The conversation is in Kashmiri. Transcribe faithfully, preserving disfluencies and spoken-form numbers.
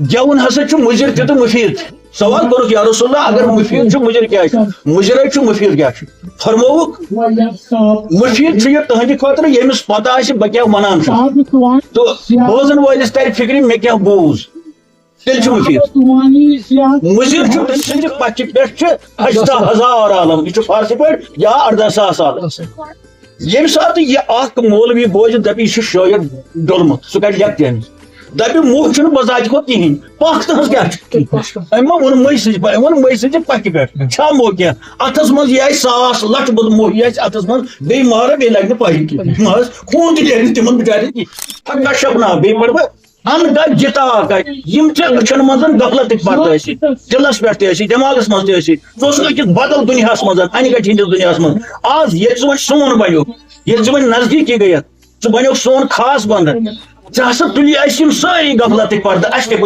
گٮ۪وُن ہسا چھُ مُضِر تہِ تہٕ مُفیٖد تہِ۔ سوال کوٚرُکھ، یا رسول اللہ، اگر مُفیٖد چھُ، مُضِر کیٛازِ چھُ؟ مُضِرے چھُ، مُفیٖد کیٛاہ چھُ؟ فرمووُکھ، مُفیٖد چھُ یہِ تُہنٛدِ خٲطرٕ، ییٚمِس پتہ آسہِ بہٕ کیٛاہ وَنان چھُس۔ تہٕ بوزن وٲلِس ترِ فِکرِ، مےٚ کیٛاہ بوٗز، تیٚلہِ چھُ مُفیٖد۔ مُضِر چھُ تٔمۍ سٕنٛدِ پَتھِ پٮ۪ٹھ چھِ اَرداہ ہزار عالم، یہِ چھُ فارسی پٲٹھۍ، یا اَرداہ ساس عالم۔ ییٚمہِ ساتہٕ یہِ اکھ مولوی بوزِ، دَپہِ، یہِ چھُ شٲعر ڈوٚلمُت، سُہ کَڑِ لیٚکھ تہِ أمِس۔ دَپہِ، موہ چھُنہٕ بذاتِ خود کِہیٖنۍ، پَکھ تہٕ حظ کیٛاہ چھُ؟ أمۍ ما ووٚن مٔسۍ سٕنٛزِ پَ-، أمۍ ووٚن مٔسۍ سٕنٛزِ پَکھِ پٮ۪ٹھ۔ چھا موہ کینٛہہ؟ اَتھَس منٛز یہِ آسہِ ساس لَچھ بوٚد موہ، یہِ آسہِ اَتھَس منٛز، بیٚیہِ مارٕ، بیٚیہِ لَگہِ نہٕ پَیی کینٛہہ۔ ما حظ، خوٗن تہِ نیرِ نہٕ تِمَن بِچارٮ۪ن کِہیٖنۍ۔ فَکَشَفْنَا، بیٚیہِ پَرٕ بہٕ، عَنْکَ غِطَاءَکَ، یِم ژےٚ أچھَن منٛز غفلتٕکۍ پردٕ ٲسی، دِلَس پٮ۪ٹھ تہِ ٲسی، دٮ۪ماغَس منٛز تہِ ٲسی، ژٕ اوسُکھ أکِس بدل دُنیاہَس منٛز، اَنہِ گَٹہِ ہِنٛدِس دُنیاہَس منٛز۔ آز ییٚلہِ ژٕ وۄنۍ سون بَنیوکھ، ییٚلہِ ژٕ وۄنۍ نزدیٖکی گٔیَکھ، ژٕ بَنیوکھ سون خاص بنٛدٕ، ژےٚ ہسا تُلی اَسہِ یِم سٲری غفلتٕکۍ پردٕ، اَسہِ تہِ